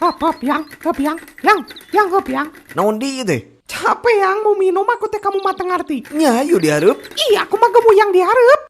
Hop, hop, yang, hop, yang, yang, yang, hop, yang. Naon deui teh? Capek yang mau minum aku teh, kamu mah teu ngarti. Nya ayo dihareup. Ih, aku mah gak mau yang dihareup.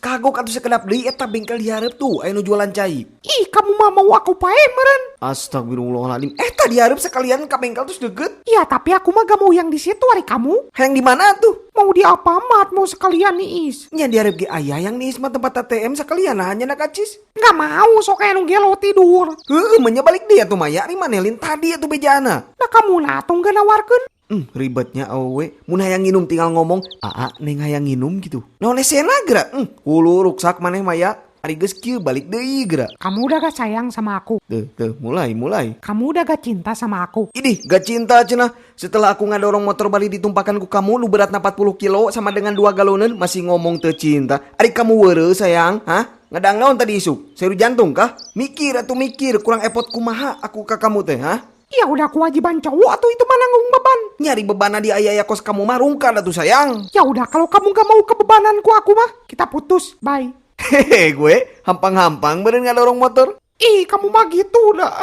Kagok atuh sekedap deui, eta bengkel dihareup tuh aya nu jualan cai. Ih, kamu mah mau aku pae meureun. Astagfirullahaladzim. Eta dihareup sekalian ka bengkel terus deket. Iya, tapi aku mah gak mau yang di situ ari kamu. Hayang di mana tuh? Mau di Alfamart, mau sekalian niis. Nya dihareup ge aya yang niis mah, tempat ATM sekalian nah hanya nak acis. Gak mau, sok kayak nu gelo tidur. Heueuh, mah nya balik dia tuh Maya, ari maneh lin tadi atuh bejana. Nah, kamu nah tuh gak nawarkeun. Ribetnya awewe. Mun hayang nginum tinggal ngomong, "Aa, neng hayang nginum," gitu. Naon esena geura? Hulu ruksak maneh Maya. Ari geus kieu balik deui geura. Kamu udah gak sayang sama aku. Tuh, tuh, mulai, mulai. Kamu udah gak cinta sama aku. Idih, gak cinta cenah. Setelah aku ngadorong motor bali ditumpakan ku kamu nu beratna 40 kilo sama dengan 2 galoneun masih ngomong teu cinta. Ari kamu weureu sayang, hah? Ngadang naon tadi isuk? Seru jantung kah? Mikir atuh mikir, kurang epot kumaha aku ka kamu teh, hah? Ya udah, kewajiban cowok tuh itu mah nanggung beban. Nyari beban di ayah kos kamu mah rungkad atuh sayang. Ya udah, kalau kamu gak mau kebebananku aku mah, kita putus. Bye. Hehe, gue hampang-hampang beren ngadorong motor. Ih, kamu mah gitu dah.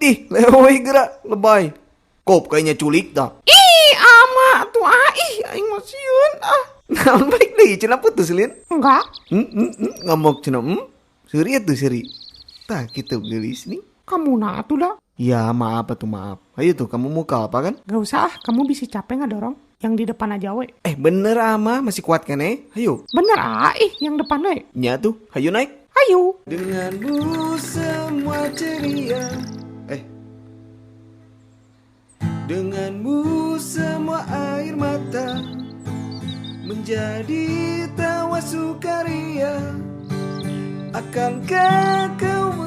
Ih, lewoi gerak, lebay. Kop kayaknya culik dah. Ih, ama tuh ah, ih, aing mah sieun ah. Naon balik deui cenah putus lin? Enggak. Ngamuk cenah. Seuri atuh seuri. Tah kitu geulis nih. Kamu nah tuh dah. Ya maaf atuh maaf. Ayo tuh kamu mau ke apa kan? Gak usah ah, kamu bisa capek nggak dorong. Yang di depan aja we. Eh bener ama masih kuat kan eh? Ayo. Bener ah, ih yang depan we. Nya tuh, ayo naik. Ayo. Denganmu semua ceria. Eh. Denganmu semua air mata menjadi tawa sukaria. Akankah kau